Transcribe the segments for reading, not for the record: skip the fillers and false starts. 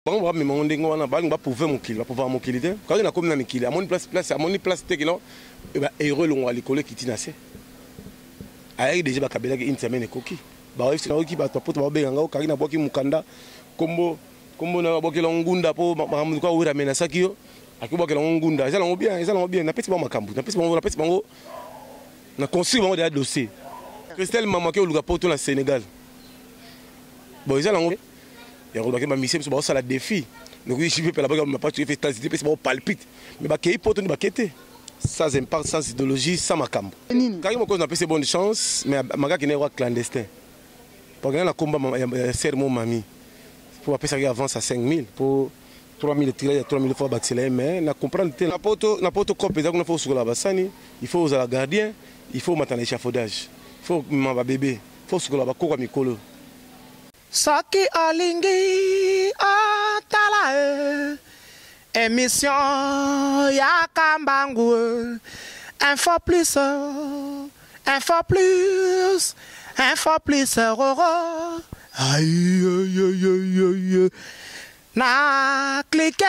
Bango ba mema ngo ndenge wana balingi ba prouver mokili, ba prouvaka mokili te. Kaka nakomi na mikili amoni place place amoni place te kino ba heros elongwa likolo ekiti na se. Ayaki dejà bakabelaki une semaine ekoki. Ba oyebisi nayoki bato ya poto baobenga nga okaki nabwaki mokanda kombo kombo na babwakela ngunda po makambo lokola Werra amenasaki yo akibwakela ngo ngunda eza nango bien eza nango bien napesi bango makambo napesi bango napesi bango na construire bango deja dossier. Christelle Mama ke oluka poto na Senegal bon eza nango ya koloba ke ba musiciens biso baosala défi noki JP Mpela baki bamapa tu efe États-Unis pesi bao palpite mais bakei poto nde bake te sans impact, sans idéologie, sans makambo. Kaki mokonzi napesi bonne chance mais makaki na ye clandestin parce que na komba ya sœur mo mami po bapesaki avance à 5000 po 3000 etikali ya 3000 faut bakisela ye mais na comprendre te na poto cope eza kuna, faut osukola basani, il faut ozala gardien, il faut omata na échafaudage, il faut mema babebe, faut osukola bakoko ya mikolo. Soki olingi otala e émission ya Kambangu, Info Plus, Info Plus, Info Plus roro. Aïe, aïe, aïe, aïe. Na clique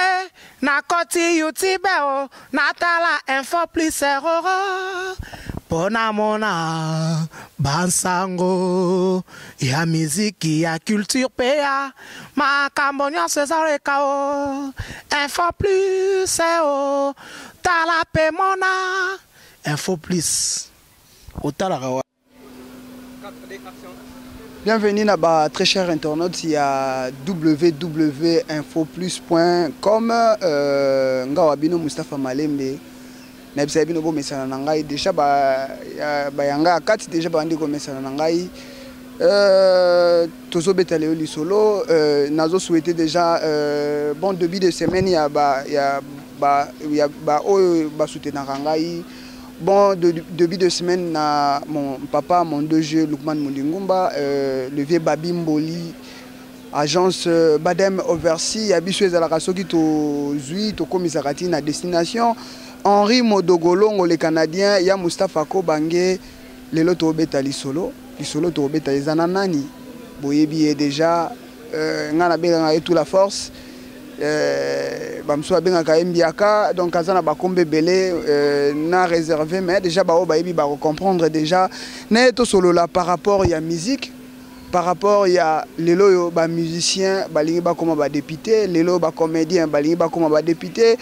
na koti YouTube o natala Info Plus roro mpo namona bansango ya miziki, ya culture mpe ya makambo nyonso ezaleka o Info Plus o tala mpe mona Info Plus otalaka wa. Bienvenue na ba très chers internautes ya www.infoplus.com. Nga wa bino Mustapha Malembe nayebisaka bino bomesana na ngai déjà, bayanga ya kati déjà bandi komesana na ngai. Tozobeta lelo lisolo. Nazosouhaite déjà bon début de semaine ya ba oyo basoutenaka ngai. Bon début de semaine na mon papa, mon DG Lukman Mundingumba, le vieux Babi Mboli, agence Badem Oversi ya biso ezalaka soki tozwi tokomisaka ti na destination. Henri Modogolongo le Canadien ya Mustapha Kobange. Lelo tobeta lisolo, lisolo tobeta eza na nani? Boyebi ye déjà, ngai nabengaka ye tout la force, bamosusu babengaka ye Mbiaka, donc aza na bakombo ebele na réservé, mais déjà baoyo bayebi bakocomprendre déjà. Na ye tosolola par rapport ya musique, par rapport ya lelo oyo bamusicien balingi bakóma badéputé, lelo oyo bacomédien balingi bakóma badéputé.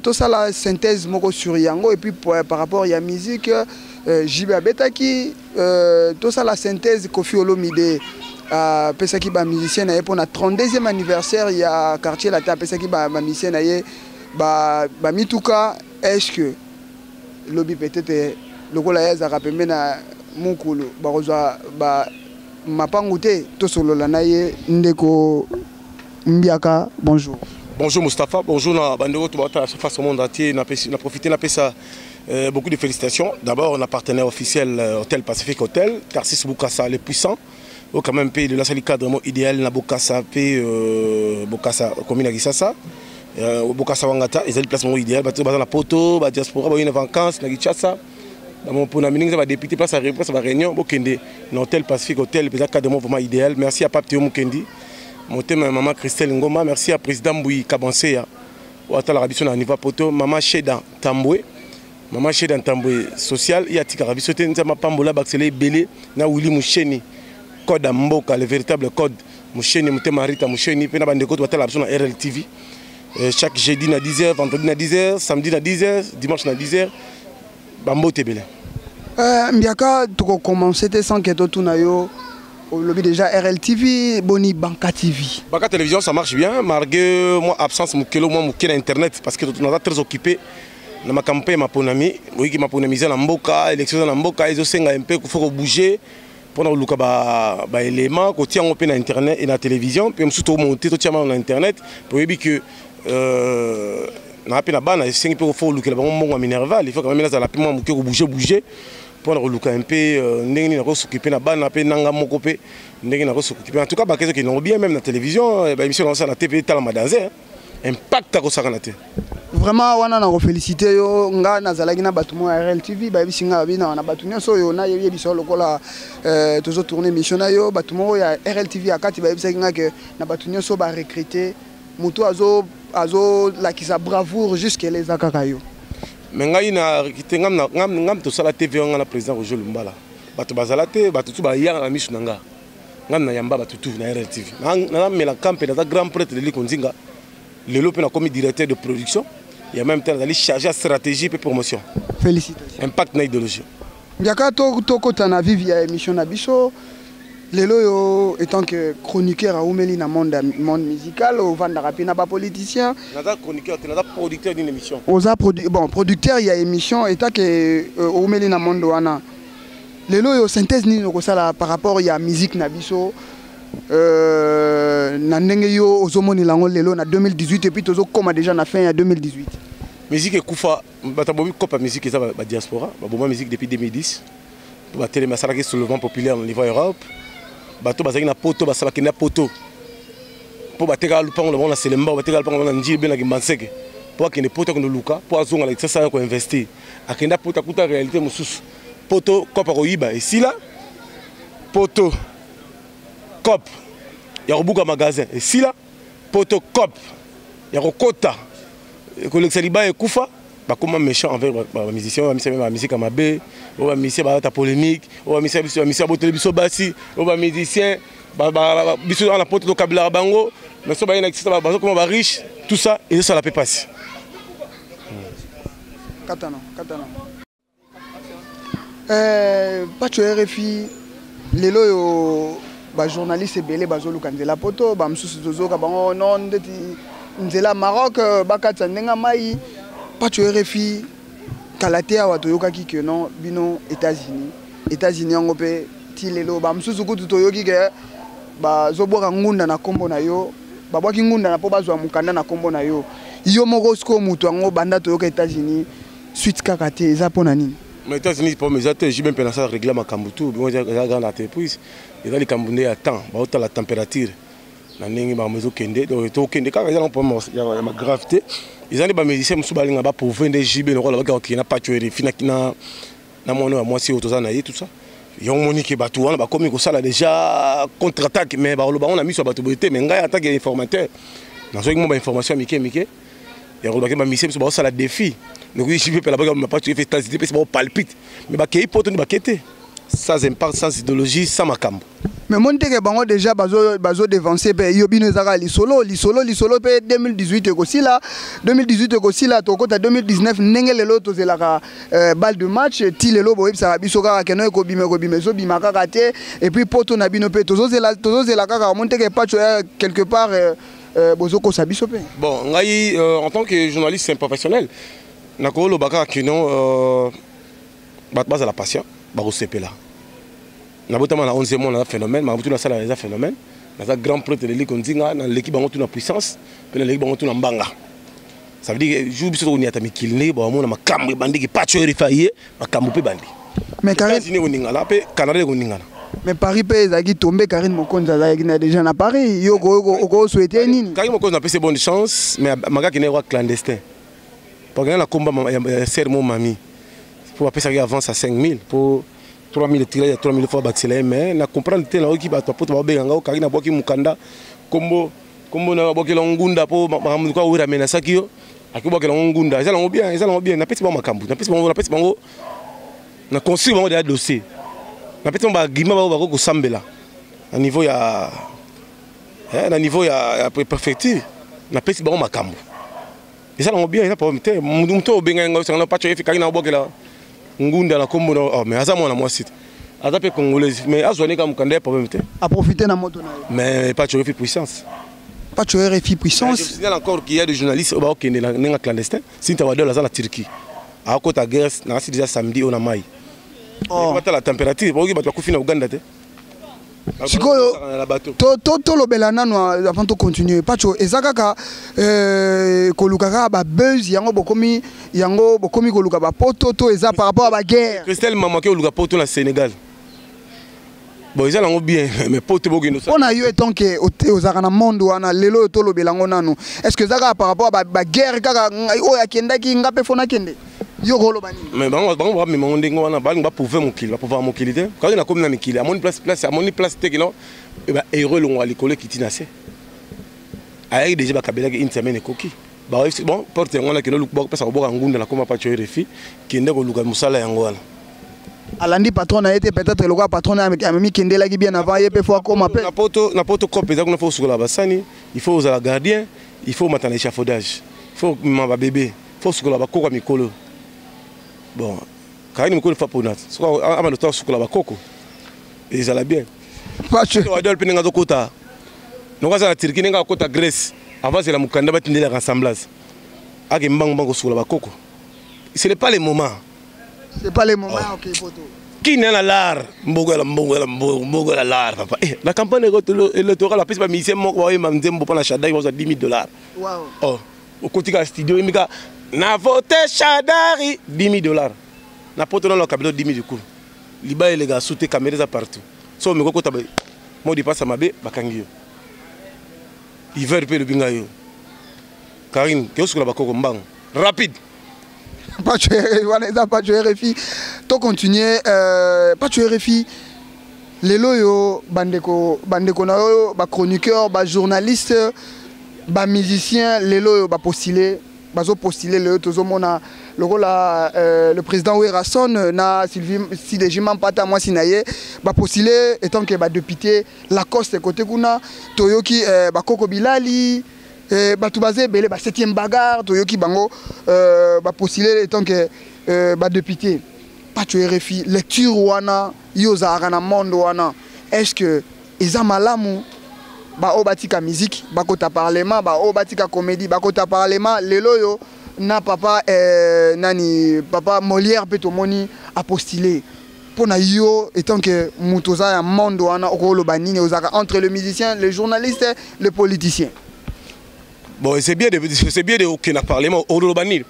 Tosala synthèse moko sur yango et puis par rapport ya musique, JB abetaki. Tosala synthèse, Koffi Olomide apesaki bamusicien na ye mpona 32e anniversaire ya Quartier Latin, apesaki bamusicien na ye bamituka. Est ce que lobi peut-être lokola ye azalaka pembe na mokolo bakozwa mapangu te? Tosolola na ye. Ndeko Mbiaka, bonjour. Bonjour Mustapha, bonjour na bandeko to bata face au monde entier. Na profité na pesa beaucoup de félicitations. D'abord, on a partenaire officiel Hôtel Pacifique Hotel, Tarsis Bukassa le puissant. Au quand même pays de la salle cadre idéal na Bokassa pe Bokassa commune ya Kisasa. Bokassa Wangata, ezali place moko idéal bato baza na poto, ba diaspora ba na vacances na Kinshasa. Mpona mingi ba député, place ba réunion, bokende na Hôtel Pacifique Hôtel, eza cadre vraiment idéal. Merci à Pape Théo Mukendi. Motema ya mama Christelle Ngoma, merci à président Mbui Kabanseya oyo atalaka biso na niveau poto, mama Sheda Tambwe, mama Sheda Tambwe social ye atikaka biso te, Nzambe apambola bakisela ebele na Willy Musheni, code ya mboka, le véritable code Musheni, motema Rita Musheni mpe na bandeko to batalaka biso na RLTV chaque jeudi na 10h, vendredi na 10h, samedi na 10h, dimanche na 10h. Bambote ebele. Mbiaka, tokocommence te sans ke totuna yo. Olobi déjà RLTV, boni Banka TV? Banka Télévision, ça marche bien malgré moi absence mokelo moi moke na internet parce que toza très occupé na makambo mpe ya maponami. Oyiki maponami eza na mboka, élection eza na mboka, ezosenga mpe faut kobouger mpona koluka baélément kotia yango mpe na internet et na télévision mpe mosusu tomonte totia yango na internet. Mpe oyebi ke naa mpe na bana, esengi mpe faut kolukela bango mbongo ya minerval. Il faut quand même nazala mpe mwa moke kobouger bouger mpona koluka mpe ndenge nini nakosokipe na bana mpe nanga moko mpe ndenge nakosokipe. En tout cas, bakezi okende yango bien, même na télévision, baémission naosala te mpe etalama danser, impact akosakana te. Vraiment wana na kofélicité yo. Nga nazalaki na bato moko ya RLTV, bayebisi nga babi na bato nyonso oyo nayebisa yo lokola tozotourne émission na yo. Bato moko ya RLTV ya kati bayebisaki nga ke na bato nyonso barecrute, moto azolakisa bravoure jusque là eza kaka yo. Mais ngai na recruté, ngam tosala TV nga na président Roger Lumbala. Bato bazala te, bato tu bayaka na miso na nga. Ngam na yamba bato tu na RLTV. Namela kampe, naza grand prêtre de Likonzinga. Lelo mpe nakomi directeur de production et en même temps nazali chargé ya stratégie mpe promotion. Félicitations. Impact na idéologie. Mbiaka, tokota na vif ya émission na biso lelo. Oyo étant que chroniqueur aumeli na monde musical, ovandaka mpe na bapoliticien. Naza chroniqueur te, naza producteur d'une émission. Oza bon, producteur ya émission. Étant que oumeli na monde wana, lelo oyo synthèse nini okosala par rapport ya musique na biso na ndenge yo ozomonela yango lelo na 2018, et puis tozokóma déjà na fin ya 2018? Musique ekufa. Bato babomi kopa musique eza badiaspora. Baboma musique depuis 2010 mpo batelemi, basalaki soulèvement populaire na niveau ya Europe. Bato bazalaki na Poto, bakende na Poto mpo batekaka lupango na bango na Selemba, batekaka lupango na bango na Njili mpe na Kimbanseke mpo akende Poto, akende luka mpo azonga na Kinshasa ya koinvestir. Akende Poto, akuta réalité mosusu. Poto, kopa koyiba esila. Poto, cop ya kobuka magasin esila. Poto, cop ya kokota kolekisa libaya ekufa. Bakoma méchant envers bamusicien. Oyo bamusicien bamusike ya mabe, oyo bamusicien balata polémique, oyo bamusicien biso, bamusicien baboteli biso basi, oyo bamusicien biso wana Poto tokabilaka bango. Mais so baye na Kisasa, bazokoma bariche. Tout ça ezosala mpe mpasi. Katana katana. Pacho RFI, lelo oyo bajournaliste ebele bazoluka nzela Poto. Bamosusu tozoyoka bango no ndeti nzela Maroc, bakatisa ndenge ya mai. Pacho RFI, kala te awa toyokaki ke non, bino États-Unis, États-Unis yango mpe ti lelo. Bamosusu kutu toyoki ke bazobwaka ngunda na nkombo na yo, babwaki ngunda na mpo bazwa mokanda na nkombo na yo. Yo moko sikoyo moto yango, banda toyoka États-Unis, suite kaka te. Eza mpo na nini? Mais États-Unis, problème eza te. JB mpe nasala régler makambo tu bongo. Eza grande entreprise, eza likambo nde ya temps. Baotala température na ndenge makambo ezokende. Donc tokende kaka, eza nango problème ya grave te. Eza nde bamusicien mosusu balinga baprouve nde JB lokola bakaka kokende na Pacho RFI na mwana ya mwasi oyo toza na ye. Tout ça yango moni ke bato wana bakomi kosala déjà contre attaque, mais bakoloba bango na miso ya bato boye te. Mais ngai en tant que informateur, nazwaki mo bainformation ya mike mike ya kolobaki bamusicien biso baosala défi. Noki JB mpe alabaki Mapacho efe États-Unis mpe baopalpite, mais bakei Poto nde bake te, sans impact, sans idéologie, sans makambo. Mais moni teke bango déjà bazo devancer mpe yo. Bino ezaka lisolo, lisolo, lisolo mpe 2018 ekosila, 2018 ekosila, tokota 2019. Ndenge lelo tozelaka balle de match, ti lelo boyebisaka biso kaka keno ekobima, ekobima, ezobima kaka te. Et puis Poto na bino mpe tozozela, tozozela kaka. Omoni teke Pacho ya quelque part bozokosa biso mpe. Bon, ngai en tant que journaliste professionnel, nakoloba kaka kino bato bazala patient, bakosepela. Nabotama na 11 mois, naza phénomène. Makambo tu nasala eza phénomène. Naza grand prêtre leliko nzinga. Naleki bango tu na puissance mpe naleki bango tu na mbanga. Ça veut dire jour biso tokoniata mikili, ndenge bamona makambo ebandiki, Pacho RFI ye makambo mpe bandi. Mais Karine États-Unis ekoningana mpe Canada ekoningana. Mais Paris mpe ezalaki tombe. Karine Mokonzi azalaki na déjà na Paris. Yo okosouhaite nini? Karine Mokonzi, napesi bonne chance, mais makaki na ye clandestin pakenda na komba ya sere mo mami mpo bapesaki avance ya 5000 mpo 3000 tirage ya 3000 fois bakisela ye. Mais na comprendre te. Nayoki bato apoto babenga nga okaki nabwaki mokanda, kombo kombo na babwakela ngunda mpo makambo kwa wera amenasaki yo, akibwakela ngo ngunda. Eza nango bien, eza nango bien. Napesi bango makambo, napesi bango, napesi bango na construire bango deya dossier, napesi bango baargument bango bakoki kosambela na niveau ya préfecture. Napesi bango makambo, eza nango bien, eza problème te. Moto obengai ngai osanga Pacho efikaki na obwakela ngunda na kombo na, oh, mais aza mwana mwasi te, aza mpe congolaise, mais azwani kaka mokanda ya problème te. Aprofite na moto na ye. Mais Pacho RFI puissance. Pacho RFI puissance. Je signale encore qu'il y a des journalistes oyo baokende na ndenge clandestin. Sinta Wadol aza na Turquie, akota Grèce nakasi déjà samedi oyo na mai. Oh. Batala température, baoki bato bakufi na Uganda te. Sikoyo tolobela nano avant tocontinue. Pacho, eza kaka koluka kaka babuzz yango bokomi, yango bokomi koluka bapoto to eza par rapport à baguerre? Christelle Mamake oluka Poto na Sénégal. Bon, eza nango bien, mais po te bokende. Mpo na yo, étant que ozalaka na monde wana, lelo oyo tolobela yango nanu, est ce que eza kaka par rapport a baguerre kaka oyo akendaki, nga mpe fo nakende, yo koloba nini? Mais bango bamema ngo ndenge wana, balingi baprouve mokili, baprouvaka mokili te. Kaka nakomi na mikili, amoni place, amoni place te kino bahéros elongwaka likolo ekiti na se. Ayaki déjà, bakabelaki une semaine ekoki. Bon, porte yango wana, kende pesa koboka ngunda na koma Pacho RFI, kende koluka mosala yango wana. Alandi patron na ye te, peut-être lokola patron na ye amemi kendelaki bien avant, ye mpe fo akóma mpe. Na poto cope eza kuna, faut osukola basani, il faut ozala gardien, il faut omata na échafaudage, il faut mema babebe, faut osukola bakoko ya mikolo. Bon, kayini mikolo fa mpona soki abanda to asukola bakoko, ezala bien. Adol mpe ndenge azokota, noko aza na Turquie, ndenge akota Grèce, avant azela mokanda batindelaka assemblage, ake mbangu mbangu kosukola bakoko. Ce n'est pas le moment. C'est pas le moment. Oh. Ok, poto. Kini na lar mbongo ya mbongo ya mbongo ya lar, papa. Eh, la campagne électorale apesi bamusicien moko baoyemba nzembo mpo na Shadary, bazwa 10 000 $. Wow. Oh, okotika studio, oyembika na vote Shadary, 10 000 $. Na poto nano akabelo 10 000 du liba eleka su te, caméra eza partout. So omeki okota mot de passe mabe, bakangi yo. Hiver mpe elobi ngai yo Karine, keosukola bakoko mbango rapide. Pacho wana eza Pacho RFI. Tocontinue, Pacho RFI. Lelo oyo bandeko na yo bachroniqueur, bajournaliste, bamusicien, lelo oyo bapostule, bazopostule. Lelo tozomona lokola le président Werrason na Sylvie Sideji Mampata, mwasi na ye, bapostule étant que badéputé. Lacoste kote kuna, toyoki bakoko bilali, bato baza ebele, ba 7e bagarre, toyoki bango bapostule étant que badéputé. Pacho RFI, lecture wana, yo ozalaka na monde wana, est ce que eza malamu baoyo batika musique bakota parlement, baoyo batika comédie bakota parlement? Lelo oyo na papa nani, papa Molière mpe tomoni apostule. Mpo na yo, étant que moto oza ya monde wana, okoloba nini? Ozalaka entre le musicien, le journaliste, le politicien. Bon, c'est bien de okende na parlement, oloba nini?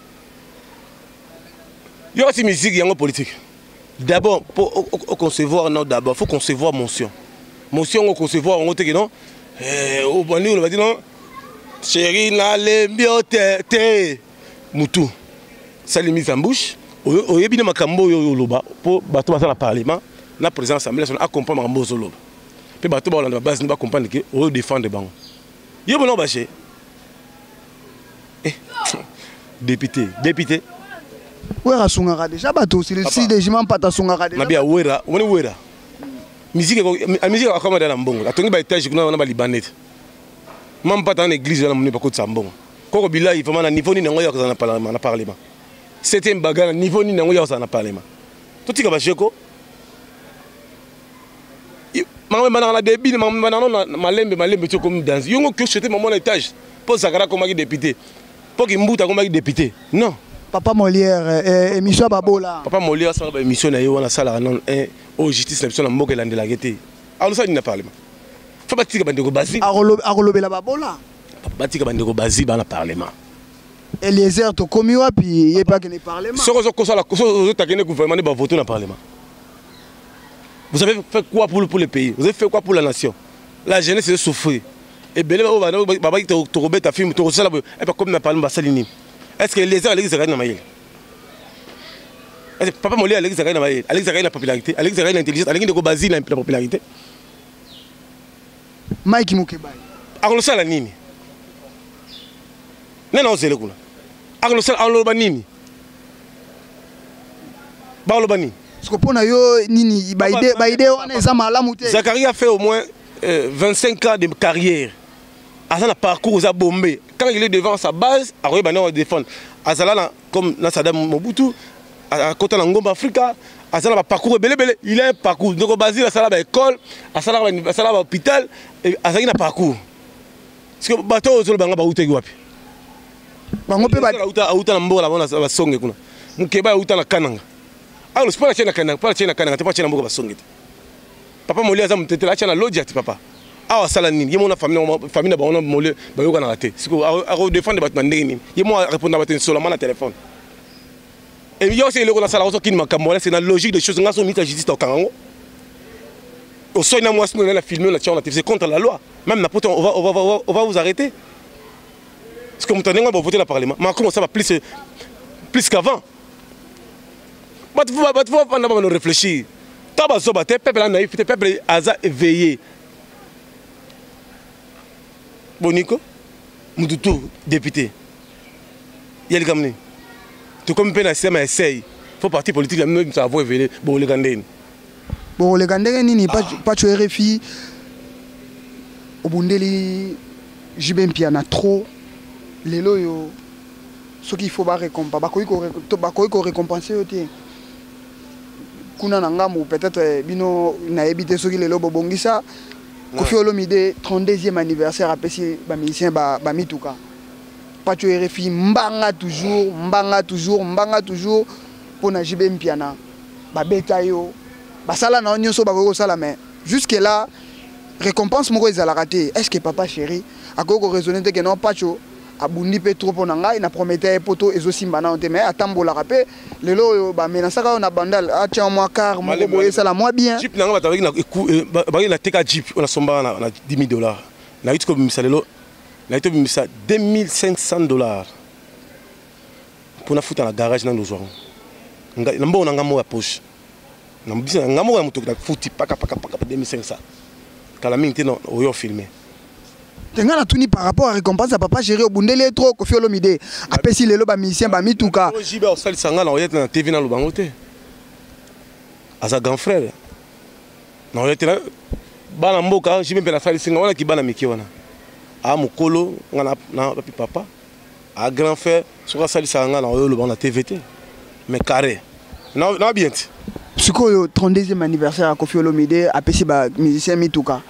Yo kasi musique yango politique. D'abord pour concevoir, non, d'abord faut concevoir motion. Motion ngo concevoir yango teke non, obandi oloba ti non, chéri, nalembi yo te te. Mutu sali mise en bouche, oyebi na makambo oyo oloba mpo bato baza na parlement, na président assemblée nationale acomprendre makambo ozoloba, mpe bato baolanda babase ni bacomprendre ke oyo défendre bango. Yo bona bashe député, député. Wera asungaka déjà bato, si dejima Mpata asungaka déjà. Nabia Wera, omoni Wera, musique, musique akoma na mbongo, atongi baétage kuna wana, balibane te. Ma Mpata na église wana monene, bakotisa mbongo. Koko bilai vraiment na niveau nini yango ya kozala na parlement? Na parlement, septième bagarre, na niveau nini yango ya kozala na parlement? Totika bajeko, makambo ebandaka na début, makambo ebandaka no malembe malembe ti okomi danse. Yongo kiochete mamo na étage mpo Zakara akomaki député, mpo Kimbuta akomaki député, non. Papa Molière, émission babola. Papa Molière asalaka baémission na ye wana, asalaka nano oyo justice na biso na mboka elandelaka te. Alosala nini na parlement? Fo batika bandeko basi. Akolobela babola. Batika bandeko basi bana parlement. Eliezer, tokomi wapi? Ye mpe akende parlement. Soki ozokosala, ozotakende gouvernement nde bavote na parlement. Vous avez fait quoi pour le pays? Vous avez fait quoi pour la nation? La jeunesse est souffrir ebele oyo babaki tokobeta film, tokosala boye, epa komi na parlement, basali nini? Est ce que Eliezer alekisaka na mayele? Papa Molière alekisaka na mayele, alekisaka na popularité, alekisaka na intelligence, alengi ndeko Basile na popularité. Mike Mukebai. Akolosala nini? Nani aozele kuna? Akolosala, aloba nini? Baloba nini? Parce mpo na yo nini, baide wana eza malamu te? Zacharie a fait au moins 25 ans de carrière, aza na parcours eza bombé. Quand il est devant sa base, akoyeba ndenge défendre. Azala na comme na Sadam Mobutu, akota na Ngomba Afrika, aza na baparcours ebelebele. Il a un parcours. Ndeko Basile asala baécole, asala bahôpital, azalaki na parcours. Parce que bato oyo ozolobanga bautaki wapi? Bango mpe. Auta na mboka na bango basonge kuna. Mokeba auta na Kananga. Alors mpo atie na Kananga, mpo atie na Kananga te, mpo atie na mboka basonge te. Papa Moli aza motetela, atia na lodia te. Papa awa asala nini? Ye mona famille na bango na Moli bayokanaka te. Siko akodefendre bato na ndenge nini? Ye mo arépondre bato insolamment na telefone. Yo se eloko nasala ozokini makambo wana, c'est na logique des choses. Nga so ministre ya justice, tokanga yango. Osoi na mwasi na filmer na tia na TV, c'est contre la loi. Même na poto, on va vous arrêter. Parce que moto ndenge bavote na parlement, Macron, ça va plus plus qu'avant. Bato bafanda, bano réfléchir. To bazoba te, peuple a naïf te, peuple aza éveillé. Boniko mutu tu député ya likambo nini? Tokomi mpe na système ya essai. Faut parti politique ya bino avo éveillé, boleka ndeni. Bokoleka ndenge nini? Pacho RFI, obundeli JB Mpiana trop. Lelo oyo, soki il faut barécompense, bakoki korécompense yo te kuna na ngambu. Peut-être bino nayebi te soki lelo bobongisa. Kofi Olomide, 32e anniversaire, apesi bamusicien bamituka. Pacho RFI, mbanga toujours, mbanga toujours, mbanga toujours mpo na JB Mpiana. Babeta yo, basala na yo nyonso bakoki kosala, mais jusque là récompense moko ezalaka te. Est ce que papa chéri akoki koraisonne te ke non, Pacho abundi mpe trop mpo na ngai, na promete ye poto ezosimba nano te, mais atambolaka mpe lelo oyo bamenasaka oyo na Bandal, atia mwa car moko boye, esala mwa bien? Jeep na nga, bato bakaki na teka jeep oyo nasombaka na 10 000 $. Nayiti kobimisa lelo, nayiti kobimisa 2500 $ mpo nafuta na garage. Nano ozwa yango na mbongo na nga moko ya poche na biso na nga moko ya motoki, nafuti pakapakapaka 2500. Kala mingi te oyo filme. Te, ngai natuni par rapport à récompense ya papa chéri. Obundeli ye trop. Kofi Olomide apesi lelo bamusicien bamituka. JB osalisa nga na oya te na TV, naloba yango te. Aza grand frère na oya te. Bana mboka, JB mpe nasalisi nga wana ki bana mike wana. Aa mokolo nga na papi papa, a grand frère. Soki asalisaka nga na oyo oloba na TV te, mais carré na bien te. Sikoyo 32e anniversaire ya Kofi Olomide, apesi bamusicien mituka.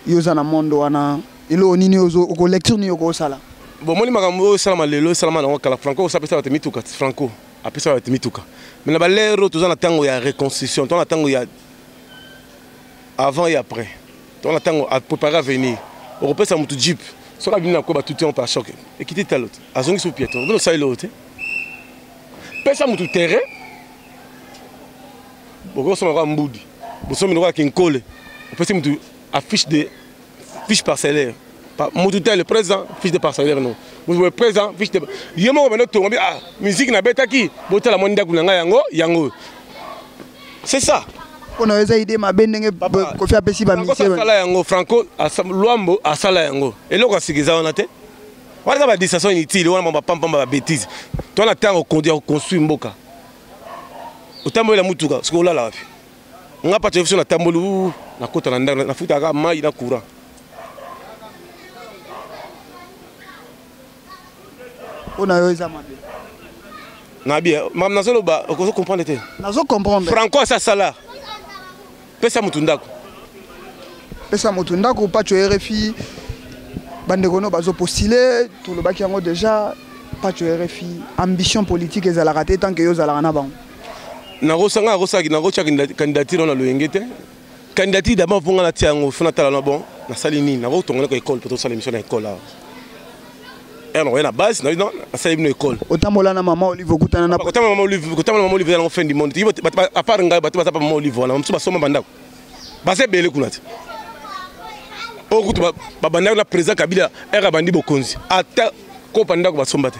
Yo oza na monde wana, eloko nini okolecture nini okosala? Bomoni makambo oyo esalama lelo, esalama nango kala. Franco osa apesa bato mituka, Franco apesa bato mituka. Mais na balere oyo toza na ntango ya reconstruction, toza na ntango ya avant et après, toza na ntango apréparer avenir. Okopesa motu jeep, soki abimi na koyeba tuti yango par choc, ekiti talo te, azongisi piéton. Bino osali lelo te. Pesa motu terrain, bokosomba kaka mbudi, bosombi lokola kinkole. Opesi motu affiche de fiche parcellaire, motu tel président, fiche de parcellaire. Non, motu président, fiche de ye moko bando tonga bi. Ah, musique nabetaki, botala mwa ndako na ngai, yango yango, c'est ça. Mpona oyo eza idée mabe ndenge Kofi apesi bamusicien? Asala yango Franco Lwambo, asala yango. Eloko ya sika eza wana te. Wana eza badistraction inutile wana, bapampamba, babétise. To wana ntango ya koconstruire mboka. Otambolela mutuka, soki olala wapi? Nga pati biso natamboli, nakota na ndako, nafutaka mai na courant. Mpona yo eza mabe? Nabi makambo nazoloba, okozo comprendre te. Nazo comprendre. Franco asasala, pesa motu ndako. Pesa motu ndako. Pacho RFI, bandeko no bazopostule, tolobaki yango déjà. Pacho RFI, ambition politique ezalaka te tant que yo ozalaka na bango? Nakosanga, nakosalaki, nakotia candidature wana loyenge te. Candidature d'abord mpo nga natia yango, fo natala na bon nasali nini. Nakotonga nako école mpo tosala émission na école awa. Ere nakoya na base, non, nasali bino école. Otambola na mama Olive, okutana na Kotambola mama Olive, kotambola mama Olive yango fin du monde. À part ngai, bato baza pa mama Olive wana mosusu basomba bandako, baza ebele kuna te. Oyo kutu babandaki na président Kabila. Ere abandi bokonzi, ata kopa ndako basomba te,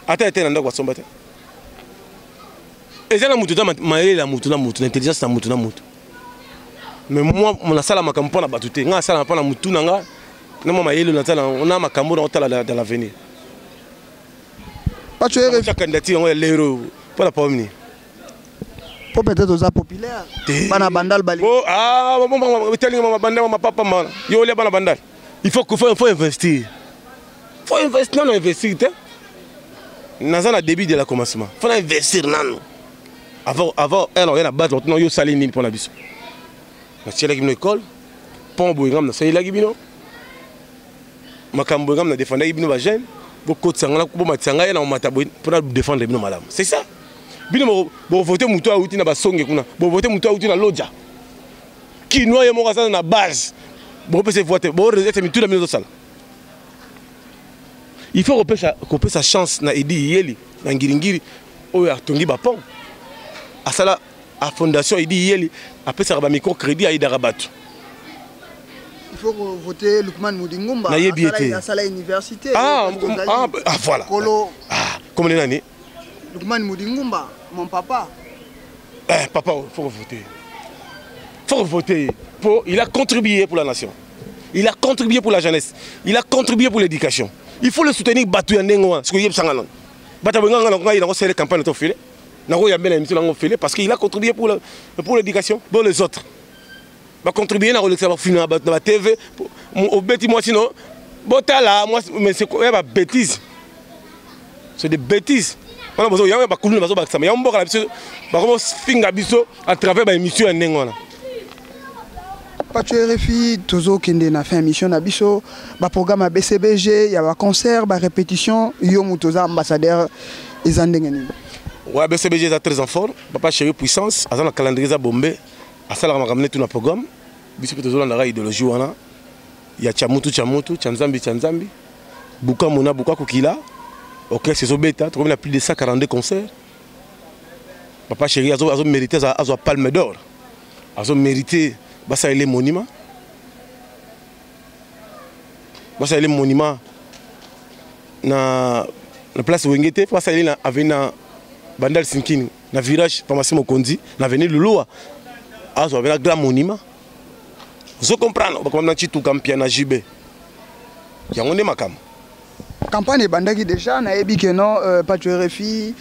ata ete na ndako basomba te. Eza na mutu, eza mayele ya mutu na mutu, na intelligence na mutu na mutu. Mais moi, nasala makambo mpo na bato te. Ngai nasala mpo na mutu na nga, na mwa mayele nasala na makambo na otala dans l'avenir. Pacho. Candidature yango ya lero, mpo na problème nini? Po peut-être oza populaire, bana Bandal bali. Telinga bandal, mapapa mana yo olia bana Bandal. Il faut investir, faut investir nano, investir te. Naza na début de la commencement, faut na investir nano avant ere oya na base. Maintenant yo osali nini mpona biso? Natielaki bino école, pont boye, ngam nasalelaki bino makambo, ngam na défendaki bino. Bajeune, bokotisa nga, bomatisa ngai na komata boye mpona défendre bino malamu, c'est ça. Bino bovote motu awuti na basonge kuna, bovote motu awuti na Lodja, kinois ye moko aza na base, bopesa voix te. Ete mituna bino ezosala. Il faut kopesa chance na Edi Iyeli na Ngiringiri oyo atongi bapont, asala. A fondation Idi Yeli apesaka ba micro crédit aidaka bato. Il faut voter Lukman Mudingumba. Nayebi ete. Asala université. Ah, ah, ah voilà. Kolo. Ah, comment nani? Lukman Mudingumba, mon papa. Eh, papa, faut voter. Faut voter. Pour, il a contribué pour la nation. Il a contribué pour la jeunesse. Il a contribué pour l'éducation. Il faut le soutenir batu ya ndenge wana. Sikoyo yebisanga nano. Bato benganga na ngai nango sele campagne to file. Nango yambe na émission nango file parce qu'il a contribué pour pour l'éducation, pour les autres. Ba contribuer na kolekisa ba film na ba TV obeti mwasi no botala mwasi mais c'est quoi ba bêtises. C'est des bêtises. Wana bozo yango ba kuluna bazo bakisa yango mboka na biso bakomo finga biso à travers ba émission ya ndenge wana. Pacho RFI tozokende na fin émission na biso ba programme ya BCBG ya ba concert ba répétition yo moto oza ambassadeur eza ndenge nini? Ouais, BCBG eza très en forme. Papa chéri puissance aza na calendrier eza bombe asalaka makambo neti na programme biso mpe tozolandaka idéologie wana ya chamutu chamutu cha nzambi cha nzambi buka mona buka kokila orchestre ezobeta tokomi na plus de 142 concerts. Papa chéri azo, azo mérité azwa palme d'or, azo mérité basalele monument, basalele monument na na place Wenge te, basalele na avenue na Bandal Sinkini na virage pharmacie Mokonzi na avenue Lulua, azwa na grand monument. Ozo comprendre bakoma na Chituka Mpia na JB yango nde makambo. Campagne ebandaki déjà, nayebi ke non Pacho RFI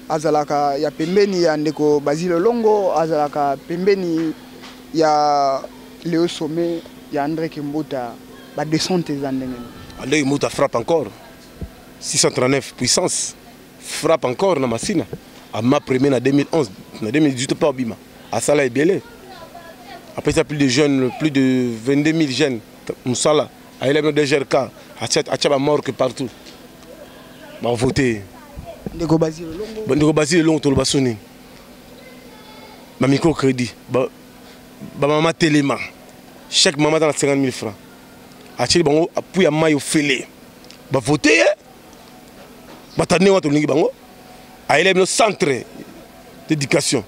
azalaka ya pembeni ya ndeko Basile Olongo, azalaka pembeni ya Léo Sommet ya André Kimbuta, ba descente eza ndenge nini? André Kimbuta frappe encore 639 puissance frappe encore na Masina ama premier na 2011 na 2018 pa obima asala ebele après ça plus de jeunes, plus de 22 000 jeunes musala ayela bino DGRK atia ba morgue partout ba voter ndeko Basile Olongo, ndeko Basile Olongo toloba soni ba micro crédit ba ba mama telema chaque mama dans 50 000 francs atieli bango appui ya mai ofele ba voter batande wana tolingi bango ayela bino centre d'éducation,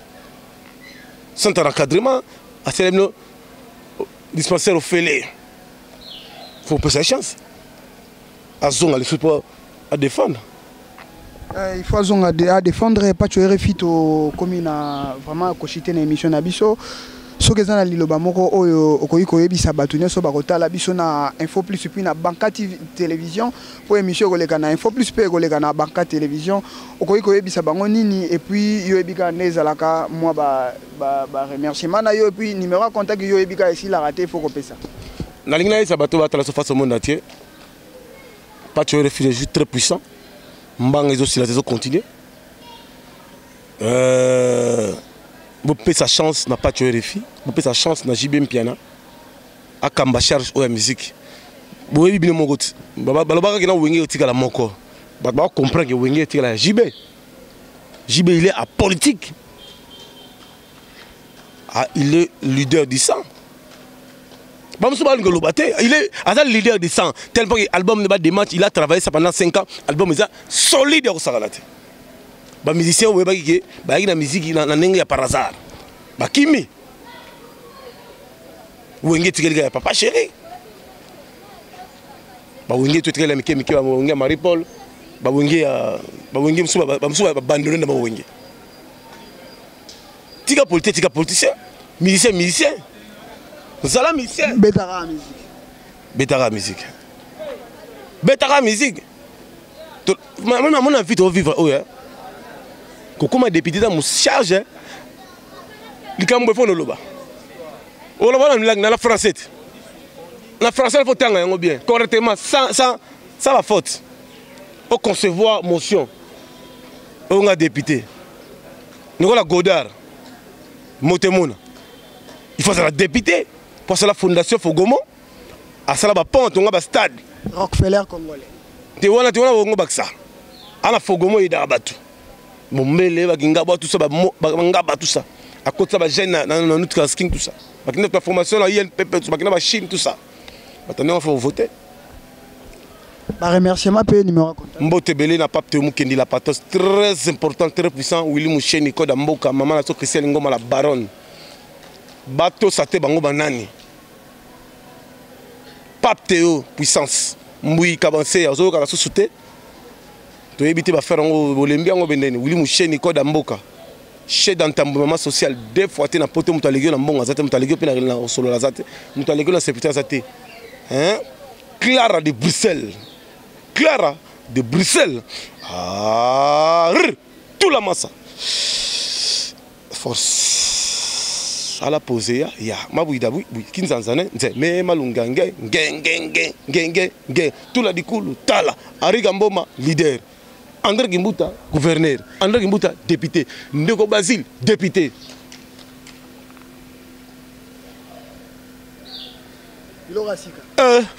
centre d'encadrement, atiela bino dispensaire ofele. Faut passer chance azonga lisusu mpo adéfendre. Il faut azonga à défendre. Pacho RFI tokomi na vraiment koshite na émission na biso. Soki eza na liloba moko oyo okoki koyebisa bato nyonso bakotala biso na Info Plus puis na Banka TV, télévision, po émission ekoleka na Info Plus mpe ekoleka na Banka Télévision, okoki koyebisa bango nini? Et puis yo oyebika nde ezalaka mwa ba remerciement na yo et puis numéro ya contact yo oyebika esilaka te, faut kopesa. Nalingi nayebisa bato batala so face au monde entier, Pacho RFI est très puissant, mbanga ezosila te, ezocontinue. Bopesa chance na Pacho RFI, bopesa chance na JB Mpiana akamba charge oyo ya musique. Boyebi bino moko ti balobaka ke na Wenge etikala moko, bato bacomprendre ke Wenge etikala ya JB. JB, il est apolitique, ah, il est leader du sang. Bamosusu balingi koloba te, il est aza leader du sang tellement que album ne ba démarche, il a travaillé ça pendant 5 ans, album eza solide ya kosakana te. Bamusicien oyebaki ke bayaki na musique na ndenge ya par hasard, bakimi. Wenge etikeli kaka ya papa chéri, bawenge to etikeli ya mike mike, bawenge ya Marie Paul, bawenge ya bawenge mosusu, bamosusu babandone na bawenge. Tika politique, tika politicien, musicien, musicien, zala musicien. Betaka musique. Betaka musique, betaka musique. Namona vie tovivre oyo kokóma député ta mocharge likambo efo noloba oloba na langue na la français te, na français faut tanga yango bien correctement sans la faute o concevoir motion oyo nga député Nicolas Godard Motemona. Il faut azala député po asala fondation Fogomo, asala bapont, tonga bastade. Rockefeller congolais. Te wana te wana bongo bakisa ana Fogomo eyedaka bato mombele bakingabwa tout ça, bangaba tout ça, akotisa bajeune na nutrasking tout ça, bakenda ba formation na INPP, bakenda bachine tout ça. Bato ndenge faut voter. Ba remerciement pe numéro contact. Mbote belé na pape Théo Mukendi la pathos très important très puissant Willy Musheni koda mboka maman na so Christian Ngoma la baronne. Bato sate bango banani. Pape Théo puissance Mbui Kabanse azoyoka susu te. Toyebi te ba faire yango bolembi yango bendeni Willy Musheni koda mboka. Chez d'entambo maman sociale deux fois te na poto moto aleki na mbongo aza te moto aleki mpe na osolola aza te moto aleki na sepite aza te. Hein? Clara de Bruxelles. Clara de Bruxelles. Ah, rr, tout la massa. Force. À la posée ya ya mabuida bui bui kinzanzane nze me malunga nge nge nge nge nge nge nge tout la dikulu tala Ariga Mboma leader. André Kimbuta gouverneur, André Kimbuta député, Ndeko Basile député.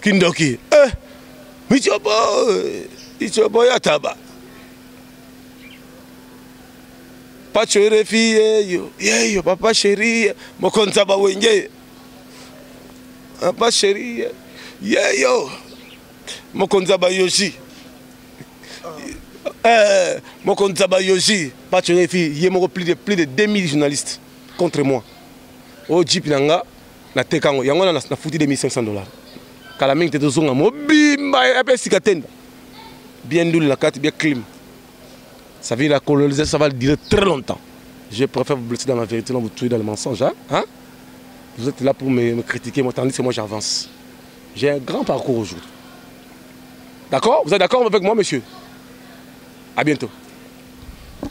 Kindoki Michopo Michopo yataba Pacho RFI yeyo yeyo papa chéri mokonza ba wenge papa chéri yeyo mokonza ba yoshi mokonza ba yoshi Pacho RFI ye moko plus de 2000 journalistes contre moi o jeep nanga na tekango yango na futi $2500 kala mingi te tozonga mobimba ya pe sika tenda bien ndule la carte bien clim. Ça veut dire la colonisation, ça va durer très longtemps. Je préfère vous blesser dans la vérité, non vous tuer dans le mensonge. Hein? Hein? Vous êtes là pour me critiquer, moi, tandis que moi j'avance. J'ai un grand parcours aujourd'hui. D'accord? Vous êtes d'accord avec moi, monsieur? À bientôt.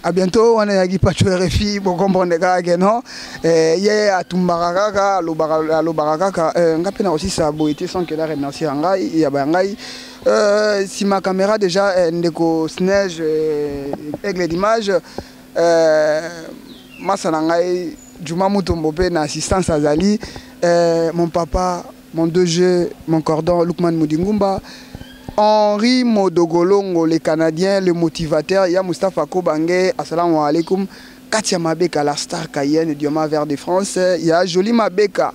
À bientôt, on est à Pacho RFI, bon comprendre que non, hier à Tumbarakaka, Alobarakaka, ngapena aussi ça a beau été sans que la remercier ngai, il y a bangai. Si ma caméra déjà ndeko Sneige aigle d'image, masana ngai Juma Mutombo pe na assistance azali, mon papa, mon DG, mon cordon Lukman Mudingumba. Henri Modogolongo, le Canadien, le motivateur, Ya Mustapha Kobange, assalamu alaikum, Katia Mabeka, la star Cayenne, Dioma Vert de France, ya Jolie Mabeka,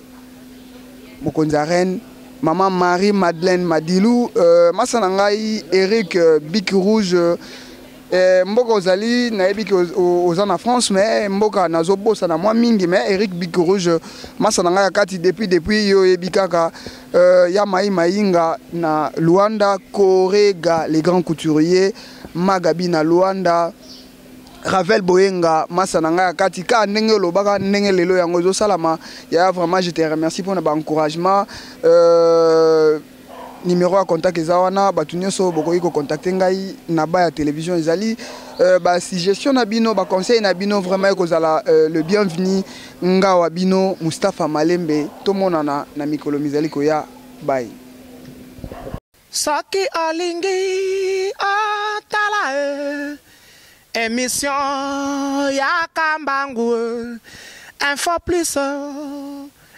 Mokonzaren, Maman Marie-Madeleine Madilou, Masanangai, Eric Bic Rouge, Mboka Ozali, nayebi ke oza na France, mais Mboka nazobosa na mwa mingi, mais Eric Bic Rouge, Masanangai akati depuis yo yebi kaka, ya Maï Maïnga na Luanda, Korega, les grands couturiers, Magabi na Luanda, Ravel Boyenga, Masananga akati ka ndenge lobaka ndenge lelo yango zo salama, ya vraiment je te remercie pour l'encouragement. Numéro à contact eza wana, batu nyonso bokoki ko contacter ngai na ba ya télévision ezali, ba suggestion na bino, ba conseil na bino vraiment ekozala le bienvenu ngawa bino Mustapha Malembe tomonana na mikolo mizali koya bye. Soki olingi otala émission ya Kambangu, Info Plus,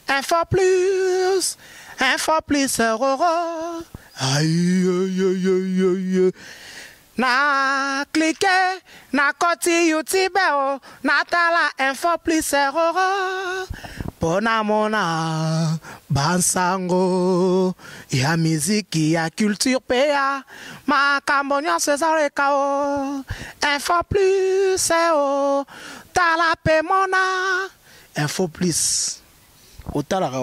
Info Plus, Info Plus, roro. Aïe, aïe, aïe, aïe, aïe. Na cliqué, na koti YouTube, oh, na tala Info Plus, roro. Pona mona, bansango, ya musique, ya culture, PA, makambo nyonso ezaleka, oh. Info Plus, oh, tala pe mona, Info Plus. Otalaka.